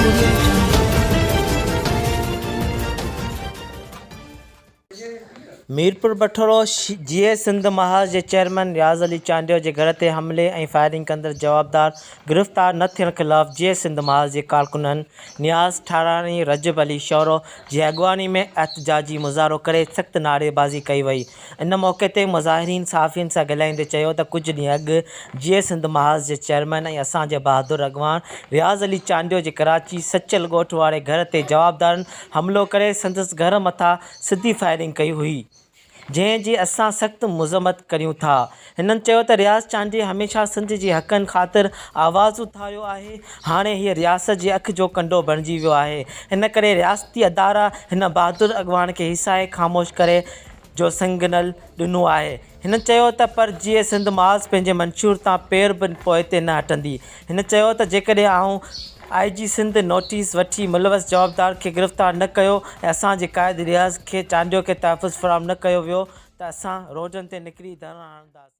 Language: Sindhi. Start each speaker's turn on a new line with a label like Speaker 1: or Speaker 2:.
Speaker 1: Audio Jungle.
Speaker 2: Mirpur Bathoro, Jeay Sindh Mahaz جي چيئرمين رياض علي چانڊيو جي گهر تي حملي ۽ فائرنگ ڪندڙ جوابدار گرفتار نه ٿيڻ خلاف جيئي سنڌ محاذ جي ڪارڪنن نياز ٺاراڻي، رجب علي شورو جي اڳواڻي ۾ احتجاجي مظاهرو ڪري سخت نعريبازي ڪئي وئي. ان موقعي تي مظاهرين صحافين سان ڳالهائيندي چيو ته ڪجهه ڏينهن اڳ جيئي سنڌ محاذ جي چيئرمين ۽ اسان جي بهادر اڳواڻ رياض علي چانڊيو جي ڪراچي سچل ڳوٺ واري گهر تي جوابدارن حملو ڪري سندس گهر مٿان سڌي فائرنگ ڪئي هئي جنهن جي اسان سخت مذمت ڪريون ٿا. هنن چيو ته رياض چانڊيي هميشه سنڌ جي حقن خاطر آواز اٿاريو آهي، هاڻي هيء رياست جي اک جو ڪنڊو بڻجي ويو آهي، ان ڪري رياستي ادارا هن بهادر اڳواڻ کي هيسائي خاموش ڪري جو سگنل ڏنو آهي. هن چيو ته پر جيئي سنڌ محاذ پنهنجي منشور تان پير به پوئتي نه هٽندي. هن چيو ته جيڪڏهن آئون آء جي سنڌ نوٽيس وٺي ملوث جوابدار کي گرفتار نه ڪيو ۽ اسان جي قائد رياض کي چانڊيو کي تحفظ فراهم نه ڪيو ويو ته اسان روڊن تي نڪري ڌرڻا هڻنداسين.